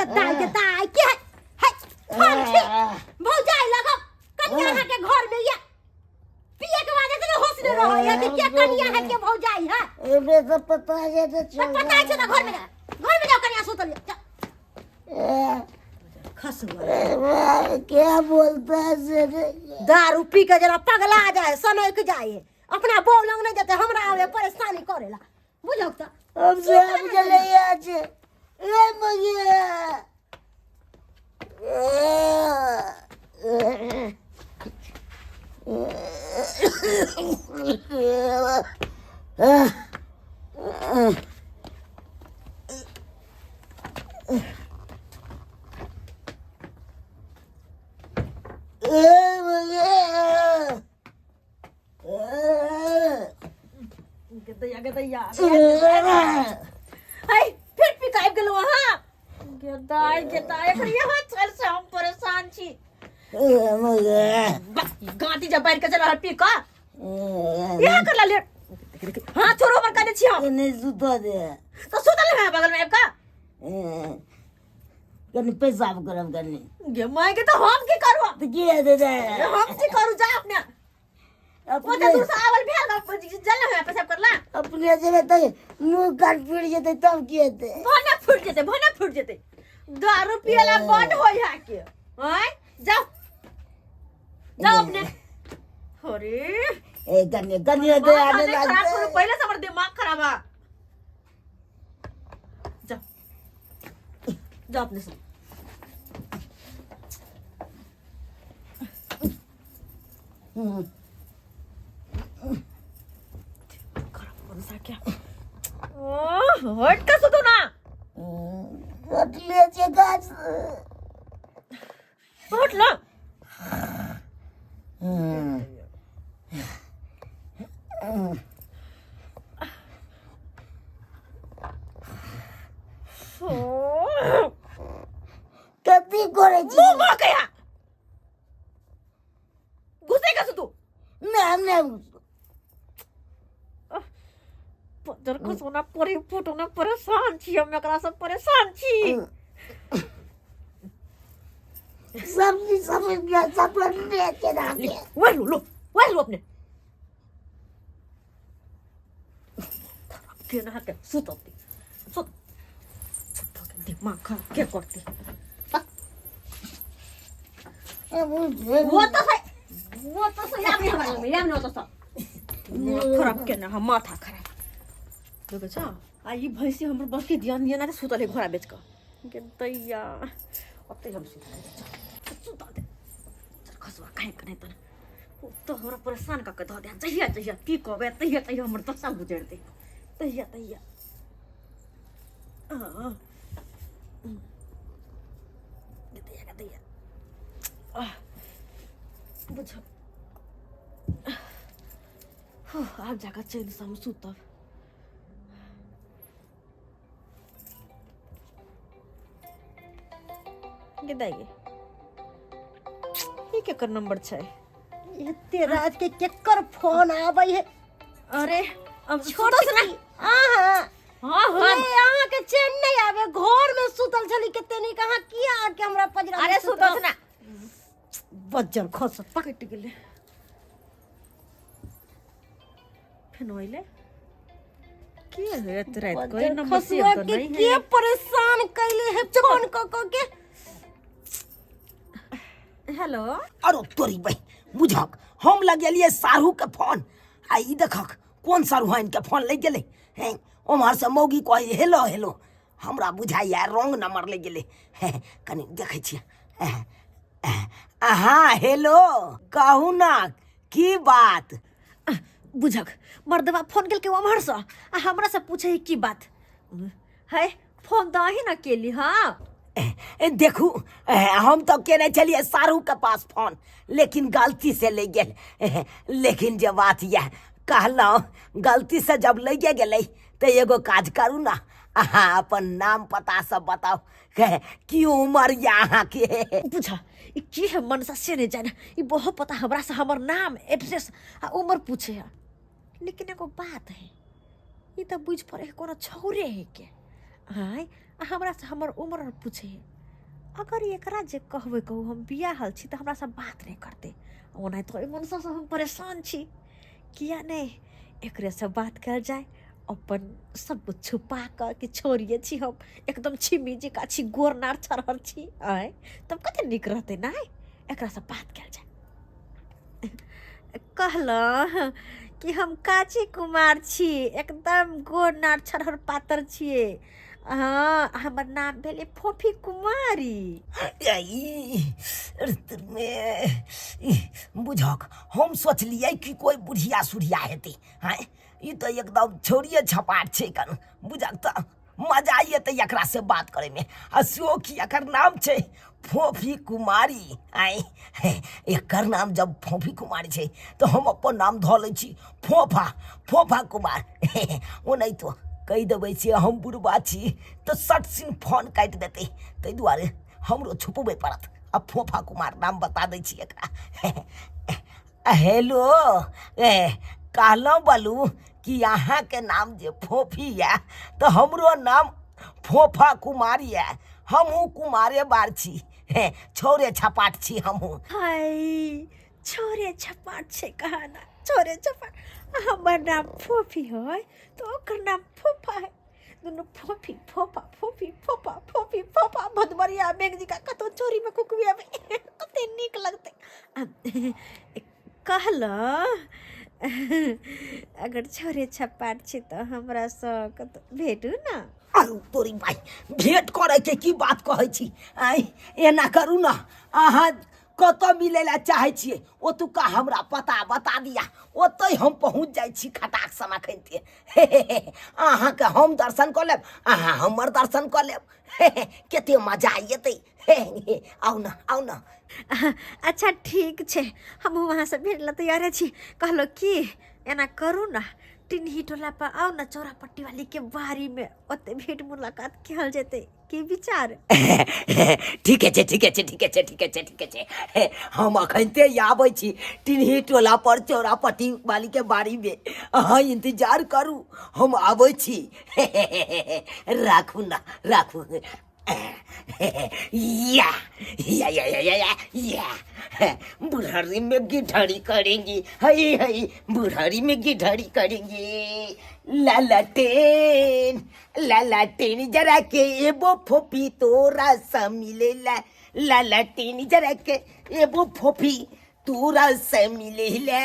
के दाई के दाई के है है फोन छी भौजाई लगब कनिया अहाँ के घर में ये पिए के बाद इतने होश नहीं रहो ये कि के कनिया है के भौजाई है। एमे तऽ पता जे तऽ तो पता है तो घर में जा, घर में जाओ, कनिया सुतल ये जा। खसुआ क्या बोलता है से नहीं। दारू पी के जरा पगला जाए, सनक जाए, अपना बौ लंग नहीं जेते, हमरा आवे परेशानी करेला, बुझल त? हम से हम चले आज ए मगिया। गदैया गदैया है, फिर पिकाइब गेलौ अहाँ। गेदाय गेदाय, एकर यहाँ चल से हम परेशान छी। बस गांती जब बाहर के चल रहल पी का यहाँ कर ला ले। हाँ छोड़ो, हमर काने छी हम। नहीं सुता दे। तो सुतल है बगल में आबि का। कनी पेशाब करब कनी। गे my के, तो हम की करू? तो की हेतै रे? हम की करू? जा अपने ओ तऽ दूर से आवल भेल जल है पेशाब करला। अपने जेबै तऽ मुँह कान फूटि जेतै तब की हेतै? भने फूटि जेतै, भने फूटि जेतै। दारू पियला बड होय है के आय। जाओ जाओ अपने। अरे ए कनी कनी हेतै माथा आने नहीं खराब करू। लागतै। पहिले से हमर दिमाग खराब है। जाओ जाओ अपने से। खराब कौन सा क्या? ओह, हट का सुतो ना। कटले छै गाछ। हट लो। कथी करै छी? मुंह महकै है, घुसे का तू। नहि, हम नहि। पजर खसौना परे फुटौना, परेशान छी हम एकरा से, परेशान छी। सब्जी सब सब के। वह लो लो, वह लो अपने के ना के सुत सुत सुत के दिमाग खराब के करते। वो तो सही, वो तो सही। आब नहीं हमरा लग में, आब नहीं। तो सब दिमाग खराब के ना हम, माथा खराब देखै छ। आ ई भैंसी हमर बस के ध्यान दिया ना, सुतल है घोड़ा बेच कऽ के दैया। ओतै हम सुतल, सुतल दे। चल खसुआ, काहे कने तन ओ तो हमरा परेशान कऽ के धऽ दे। जहिया जहिया की कहबै, तहिया तहिया हमर दशा गुजरि दे, तहिया तहिया। दैया दैया, बुझ आब जाकऽ चैनसँ हम सुतब। गे दाइ गे, ई केकर नंबर छै? एते रात के केकर फोन आबै है? अरे अब छोट सुतल ना। अहाँ? हाँ हाँ। ए, अहाँ के चैन नहीं आवे? घर में सुतल छली कते नीक, अहाँ किया आके हमरा पजरा में अरे सुतल? सुतल ना। बज्जर खस। कटि गेलै, फेन अइलै के होयत राति को? बज्जर नंबर खसुआ सेव तऽ के नहि के है। परेशान कैले है फोन क क के? हेलो। अरे तोरी बहि, बुझक हम लगेलियै साढ़ू के फोन आ ई देखक कोन साढ़ू आनि के फोन लागि गेलै। हैं, ओम्हर से मौगी कहै हेलो हेलो, हमरा बुझाइया रॉन्ग नंबर लागि गेलै। हैं, कनि देखै छियै। हाँ हेलो, कहू ना की बात? बुझक मर्दबा फोन केलकै ओम्हरसँ आ हमरा से पूछे है की बात है। फोन तऽ अही ने केली? हाँ। ए, देखू ए, हम तो केने छलियै सारू के पास फोन, लेकिन गलती से ले गेल। ए, लेकिन जे बात यह कहलहुँ, गलती से जब लगे गेलै तऽ एगो काज करू ना, अहाँ अपन नाम पता सब बताउ, की उमर यऽ अहाँके? पूछा ई की है मनसा से नहीं जाने। ई बहुत पता हमरा से हमर नाम, एड्रेस आ उम्र पूछे है, लेकिन एगो बात है, ई तऽ बुझ पड़े है कोनो छौरे है के आय आ हमरा से हमर उम्र पूछे है। अगर एकरा जे कहबै कहू हम बियाहल छी तऽ हमरासँ बात नहि करतै। ओनाहितो एहि मनसासँ हम परेशान छी। किया नहि एकरेसँ बात कयल जाय, अपन सब किछु छुपा कऽ कि छोड़िए छी, हम एकदम छिमी जकाँ छी, गोर नार छरहर छी। आँय, तब कते नीक रहतै नहि एकरासँ बात कयल जाय। कहलहुँ कि हम काची कुमार छी, एकदम गोर नार छरहर पातर छियै। हँ, हमर नाम भेलै फोफी कुमारी। बुझक हम सोचलियै कि कोइ बुढ़िया सुढ़िया हेतै। आँय, ई तऽ एकदम छौड़िए छपाट छै कन। बुझक तऽ मजा एतै एकरा से बात करैमे। आ सेहो कि एकर नाम छै फोफी कुमारी। आँय, एकर नाम जब फोफी कुमारी छै तऽ हम अपन नाम धऽ लै छी फोफा, फोफा कुमार। ओनाहितो कहि देबै से हम बुढ़बा छी तऽ सट सिन फोन काटि देतै, ताहि दुआरे हमरो छुपबै पड़त। आ फोफा कुमार नाम बता दै छी एकरा। हेलो, ए कहलहुँ बलू कि अहाँके नाम जे फोफी यऽ तऽ हमरो नाम फोफा कुमार यऽ। हमहूँ कुमारे बार छी, हे छौरे छपाट छी हमहूँ। हाय, छोरे छपाट छै कहाना, छोरे छपाट। हमर नाम फोफी है तऽ ओकर नाम फोफा है। दुनू फोफी फोफा, फोफी फोफा, फोफी फोफा, भदबरिया मेघ जी का कतौ चोरी में कुकबी आबे कते नीक लगतै। कहलहुँ अगर छोरे छपाट छी तऽ हमरा सँ कतौ भेटू ने। आरू तोरी भाई, भेंट करे के की बात कहै छी? आँय, एना करू ने, अहाँ कतऽ मिलै लए चाहै छियै ओतुका हमरा पता बता दिया, ओतहि हम पहुँच जाइ छी खटाक सना खनिते। अहाँके हम दर्शन कऽ लेब, अहाँ हमर दर्शन कऽ लेब। कते मजा एतै। आउ ने, आउ ने। अच्छा ठीक छै, हमहूँ अहाँसँ भेट लए तैयारे छी। कहलहुँ की एना करू ने, टिनही टोला पर आउ ने, चौरापट्टी वाली के बाड़ी में, ओते भेंट मुलाकात कयल जेतै। की विचार? ठीके छै, ठीके छै, ठीके छै, ठीके छै, ठीके छै। हम अखनते आबै छी टिनही टोला पर चौरापट्टी वाली के बाड़ी में। अहाँ इंतजार करू, हम आबै छी। राखू ना, राखू। या या या या या या या, बुढ़ारी में गिढारी करेंगी, हई हई बुढ़ारी में गिढारी करेंगी। लाला टेन लाला टेन जरा के एबो फोफी तोरा से मिलेला, लाला टेन जरा के एबो फोफी तोरा से मिलेला।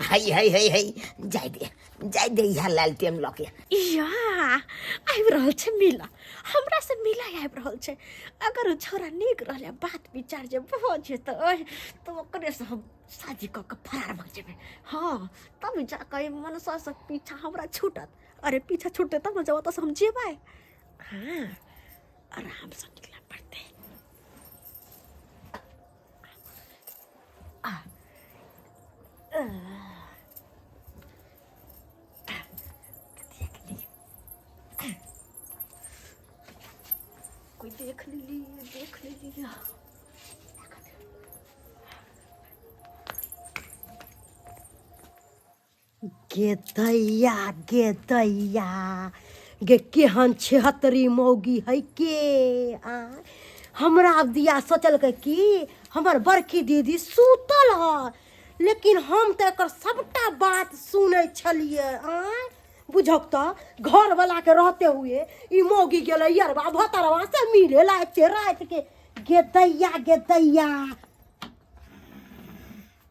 हई हई हई हई, जाय दे, जाय दे यहाँ लालटेन लऽ के। या आबि रहल छै मिला, हमरा से मिला आबि रहल छै। अगर ओ छौड़ा नीक रहलै, बात विचार जे भऽ जेतै तऽ ओकरे से हम शादी कऽ के फरार भऽ जेबै। हँ, तब जा कऽ ई मनसा से पीछा हमरा छूटत। अरे पीछा छूटतै तब ने जब ओतऽसँ हम जेबै। हँ, आरामसँ निकलऽ पड़तै। आ कोई देख लेली, देख लेली। गे दैया, गे दैया, गे केहन छिहत्तरी मौगी है के। आ हमरा दिया सोचलकै कि हमर बड़की दीदी सुतल है, लेकिन हम तऽ एकर सबटा बात सुनै छलियै। आँय बुझक तऽ घरवला के रहते हुए ई मौगी गेलै यरबा भतरवा से मिले ला एते राति के। गे दैया, गे दैया,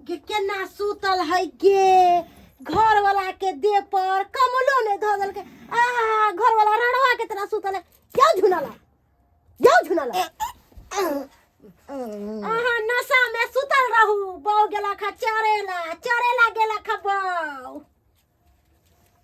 गे केना सुतल है गे, घरवला के देह पर कमलो नहीं धऽ देलकै। आ घरवला रड़वा के तरह सुतल है। यौ झुनला, यौ झुनला, अहाँ नशा में सुतल रहू, बौ गेला खा चरेला, चरेला गेला खा बौ।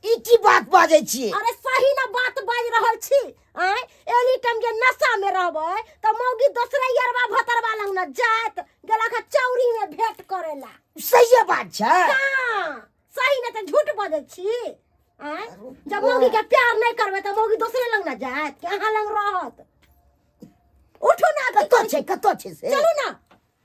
ई की बात बाजै छियै? अरे सही ना बात बाजि रहल छी। आँय एनी टाइम जे नशा में रहबै तऽ मौगी दोसरे यरबा भतरबा लग न जायत, गेला खा चौरी में भेंट करेला। सही बात छै। हाँ, सही ना तऽ झूठ बजै छी। आँय जब मौगी के प्यार नहीं करबै तऽ मौगी दोसरे लग न जायत कि अहाँ लग रहत? उठू ना। कतऽ छै, कतऽ छै से? चलू ना,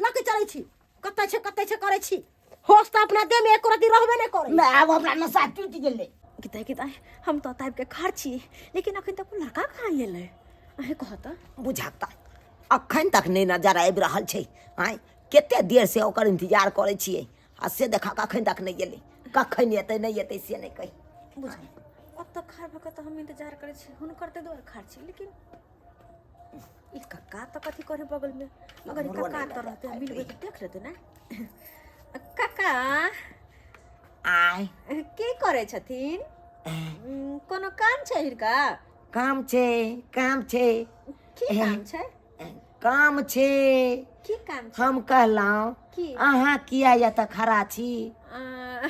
लऽ के चलै छी। कतऽ छै, कतऽ छै करै छी? होश तऽ अपना देह में एको रत्ती रहबे नहि करै। नहि, आब हमरा नशा टूटि गेलै। किताय किताय, हम तऽ ताबि के खर छी, लेकिन अखन तक ओ लड़का कहाँ एलै? अहें कहत बुझाता अखन तक नहि नजर आबि रहल छै। आँय, कते देर से ओकर इंतजार करै छियै आ से देखक अखन तक नहि एलै। कखन एतै नहि एतै से नहि कहि। बुझल ओतऽ खाड़ भऽ कऽ तऽ हम इंतजार करै छी हुनकर, ताहि दुआरे खाड़ छी। लेकिन ई कक्का तऽ कथी करे बगलमे? अगर ई हमरो कक्का नहि तऽ रहतै, मिलबै तऽ देख लेतै ने। कक्का, आय, की करै छथिन? कोनो काम छै हिनका? काम छै, काम छै। की काम छै? काम छै। की काम छै? हम कहलहुँ की अहाँ किया एतऽ खड़ा छी?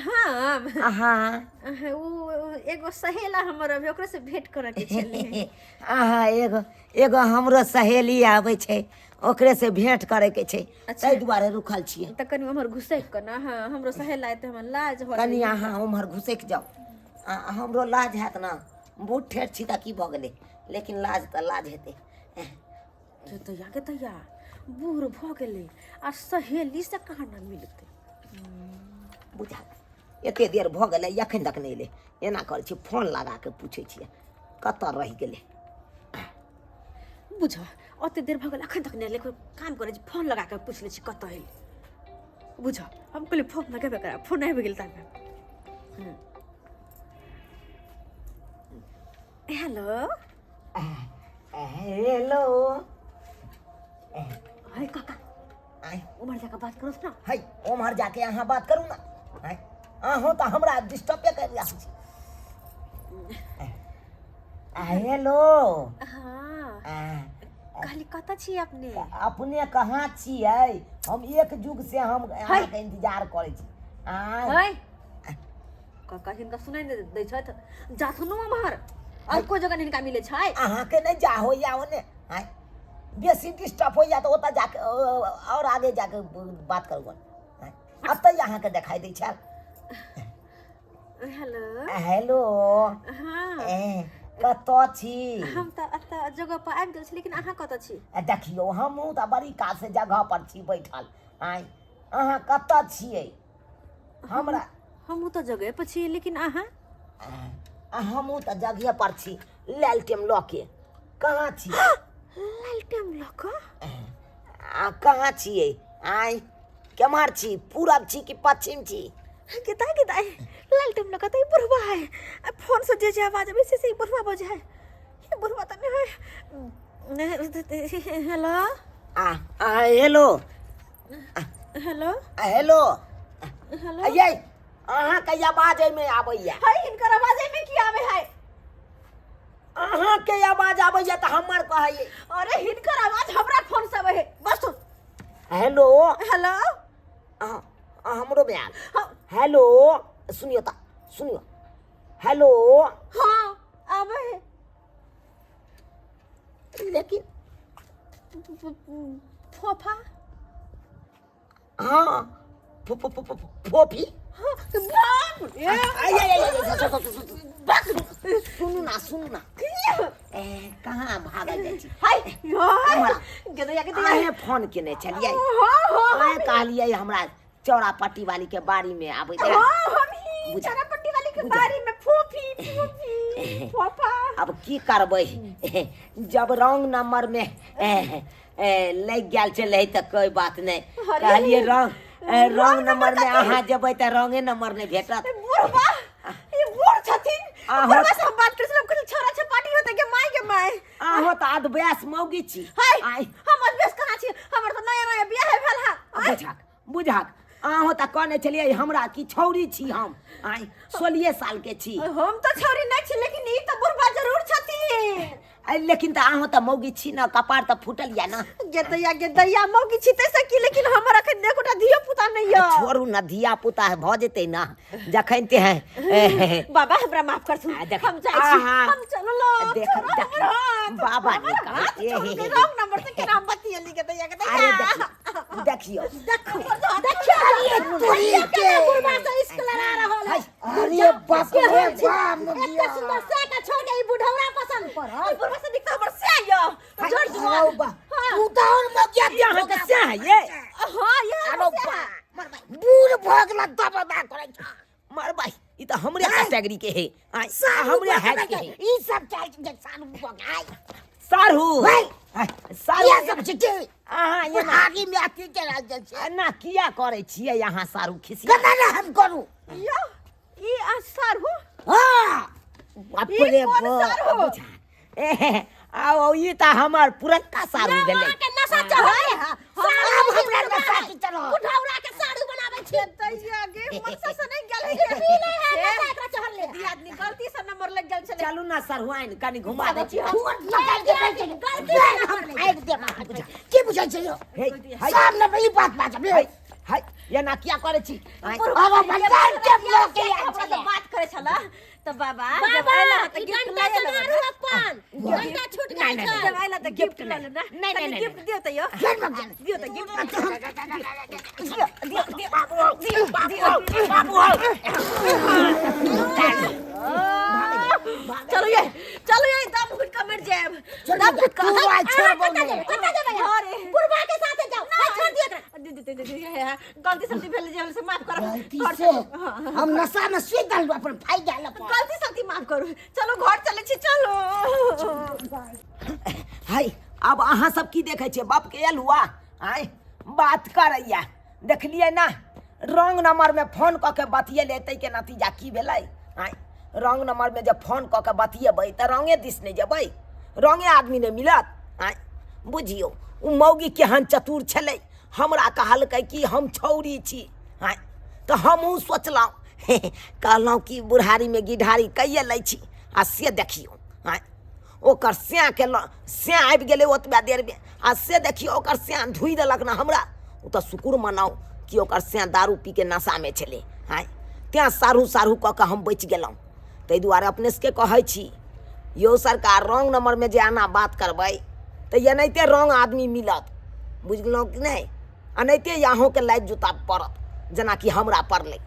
हम अहाँ ओ एगो सहेला हमर अभी, ओकरे से भेंट करे के छलै। अहाँ एगो एगो हमरो सहेली आबै छै, ओकरे से भेंट करे के छै। अच्छा। ताहि दुआरे रुकल छियै। तऽ कनि उम्हर घुसैक कऽ ने, हँ, हमरो सहेला एतै, हमरा लाज होत। कनि अहाँ उम्हर घुसकि जाउ। हमरो लाज हैत ने। बूढ़ ठेठ छी तऽ की भऽ गेलै, लेकिन लाज तऽ लाज हेतै। के तैया के तैया बूढ़ भऽ गेलै आ सहेली से कहाँ न मिलतै। बुझा एते देर भऽ गेलै, एखन तक नहि एलै। एना करै छियै, फोन लगा कऽ पूछै छियै कतऽ रहि गेलै। बुझ ओते देर भऽ गेल, एखन तक नहि एलै। काम करै छी, फोन लगा कऽ पूछि लै छी कतऽ एलै। बुझ हम कहलियै फोन लगेबे करा, फोन आबि गेल ताबे। हेलो। हेलो। हाय काका। आय। उम्हर जाके बात करो ना। है, उम्हर जाके अहाँ बात करू ना। आय, अहूँ तऽ हमरा डिस्टर्बे करि रहल छी। हेलो। हाँ, कहली कतऽ छी अपने? अपने कहाँ छियै? हम एक युग से हम अहाँके इंतजार करै छी। आय। हाय काका, हिनका सुनाइ नहि दै छथि, जाथुन उम्हर, और कोइ जगह हिनका मिलै छै? अहाँके नहि जा होइया ओने। आय, बेसी डिस्टर्ब होइया तऽ ओतऽ जाके और आगे जाके बात करू। आय, एतऽ अहाँके देखाइ दै छै। हेलो। हेलो। हाँ। कतऽ छी? हम तऽ एतऽ जगह पर आबि गेल छी, लेकिन अहाँ कतऽ छी? देखियौ, हमहूँ तऽ बड़ी काल से जगह पर छी बैठल। आय, अहाँ कतऽ छियै? हमरा हमहूँ तऽ जगह पर छी, लेकिन अहाँ? हमहूँ तऽ जगहे पर छी, लालटेम लऽ के। कहाँ छी? लालटेम लऽ कऽ? आ कहाँ छियै? आय, केम्हर छी? पूरब छी कि पश्चिम छी? गेदाइ गेदाइ, लालटेम लऽ कऽ तऽ ई बुढ़वा है। आ फोन से जे जे आवाज अबै छै से ई बुढ़वा बजै है। ई बुढ़वा तऽ नहि है। हेलो। आ आ हेलो। हेलो। हेलो। हेलो। ये अहाँके आवाज एहिमे आबैया? है, हिनकर आवाज एहिमे की आबै है? अहाँके आवाज आबैया तऽ हमर कहैया। अरे, हिनकर आवाज हमरा फोन से आबै है, बस। हेलो। हेलो। अहाँ हमरो में आयल। हाँ। हेलो, सुनियो तऽ, सुनियो, हेलो। हाँ, आबै है। लेकिन फोफा। हाँ, फोफी। हाँ, बाप रे। आय, आय, आय, आय, आय, सुनू ना, सुनू ना। ए, कहाँ भागल जाइ छी? हाय यार, गेदैया गेदैया। अहें फोन केने छलियै? हाँ हाँ। अहें कहलियै हमरा चौरा पट्टी वाली के बाड़ी में आबै हाँ, हम ही बुझा। चरापट्टी वाली के बुझा। बाड़ी में फोफी फोफी फोफा। अब की करबै, जब रॉन्ग नंबर में लागि गेल छलै तऽ कोई बात नहि। अरे। कहलियै रॉन्ग नंबर में अहाँ जेबै तऽ रॉन्गे नंबर नहि भेटत। बुढ़वा, ई बूढ़ छथिन। बुढ़वा से हम बात करै छलहुँ, कहै छोरा छपाटी होतै के माय के माय। अहाँ तऽ अधवयस मौगी छी। हाय। आइ। हम अधवयस कहाँ छी? हमर तऽ नया नया बियाह भेल हा। बुझाक बुझाक, अहाँ तऽ कहने छलियै हमरा कि छौरी छी हम। आइ, 16 साल के छी। हम तऽ छौरी नहि छी, लेकिन ई तऽ बुढ़वा जरूर छथिन। आइ, लेकिन तऽ अहाँ तऽ मौगी छी ने, कपार तऽ फूटल या ने। गेदैया गेदैया, मौगी छी तैसे की, लेकिन हमर अखन एकोटा धियो पुता नहि यऽ। छोड़ू ने, धिया पुता भऽ जेतै ने जखन ते बाबा, हमरा माफ करथुन। आ, देख। हम जाइ छी। आहा। हम चललो। देख, देख, बाबा ने कहै। रॉन्ग नंबर से केना हम बतियेली गेदैया गेदैया? अरे देखियौ, देखियौ। देखो देखियो, तोरी के। बुढ़वा से इश्क लड़ा रहल है। अरे बाप रे बाप। एते सुंदर से के छोड़ के ई बुढ़ौरा पसंद पड़ल? बुढ़वा से दिखता हमर से यऽ जोर जुआन। अरे बा, तू तऽ और मगिया। अहाँके से है ये? हाँ, ये अरे बा, बूढ़ भऽ गेला, दबा करै छ। मरबाई, ई तऽ हमरे कैटेगरी के है। आय, हमरे हैट के है। ई सब चाल छै सारू भऽ गेल। सारू भाई। आय, सारू। इएह सब छै की? अहाँ एना बुढ़ारी में अथी केना जाइ छै? एना किया करै छियै अहाँ सारू खिसिया? केना ने हम करू? यौ ई आ सारू हाँ बाप ई रे कोन बाप। सारू? ए, आ ई तऽ हमर पुरनका सारू भेलै। अहाँके नशा चढ़ल है। आब हमरा नशा की चढ़ल? बुढ़ौरा के साड़ू बनाबै छी। दैया गे मनसा से नहि गेल है पी ले है नशा एकरा चढ़ल है। दियादनी गलती से नंबर लग गेल छलै। चलू ना सरहुआइन, कनि घुमा दै छी। फूट लगा के बैठ गेल। हम फाड़ि देब अहाँके। की बुझै छै यौ? हे हे सब ने ई बात बाजब। हे हे, एना किया करै छी? आँय, अब भंडार के लऽ के आयल हमरा से छलै। बात करै छला तऽ बाबा जब बाबा अयला तऽ ई गिफ्ट डंटा लऽ से लेबै मारू ने। अपन डंटा छूट गेल छै। जब अयला तऽ गिफ्ट लऽ लेब ने। नहीं, कनि नहीं, गिफ्ट दियौ तऽ यौ। फेर मग गेल। दियौ तऽ गिफ्ट। दियौ दियौ दियौ, बाबू हौ, बाबू हौ, बाबू हौ। चलू ये, चलू ये, दम घुटि कऽ मरि जायब। चलू दम घुटि कऽ। तू आइ छोड़बौ कतऽ नहि। जेबै? कतऽ जेबै अहाँ? अरे। बुढ़बा के साथे जाउ। हाय, छोड़ दियौ एकरा। दीदी दीदी दीदी, हे, हे, गलती सलती भेल जे से माफ करब। गलती घर से चलू। हम नशा में सुति गेलहुँ अपन फाइ गेल अपन। गलती सलती माफ करू, चलू घर चलै छी, चलू। हाय, आब अहाँ सब की देखै छियै? बाप के आयल हुआ आँय बात करैया, देखलियै ना? रॉन्ग नंबर में फोन कऽ के बतियेलै ताहिके नतीजा की भेलै? आँय, रॉन्ग नंबर में जब फोन कऽ के बतियेबै तऽ रॉन्गे दिस नहि जेबै, रॉन्गे आदमी नहि मिलत। आँय बुझियौ, ओ मौगी केहन चतुर छलै। हमरा कहलकै कि हम छौरी छी। आँय, तऽ हमहूँ सोचलहुँ, कहलहुँ कि बुढ़ारीमे गिढ़ारी कैये लै छी, आ से देखियौ, आँय, ओकर सैँके ल सैँ आबि गेलै ओतबे देरमे, आ से देखियौ ओकर सैँ धोइ देलक ने हमरा। ओ तऽ शुक्र मनाउ कि ओकर सैँ दारू पीके नशामे छलै। आँय, तेँ साढ़ू साढ़ू कऽ कऽ हम बचि गेलहुँ। ताहि दुआरे अपने सबके कहै छी यौ सरकार, रॉन्ग नंबरमे जे एना बात करबै तऽ एनाहिते रॉन्ग आदमी मिलत, बुझि गेलहुँ कि नहि? एनाहिते अहूँके लाइफ जूता पड़त जेनाकि हमरा पड़लै।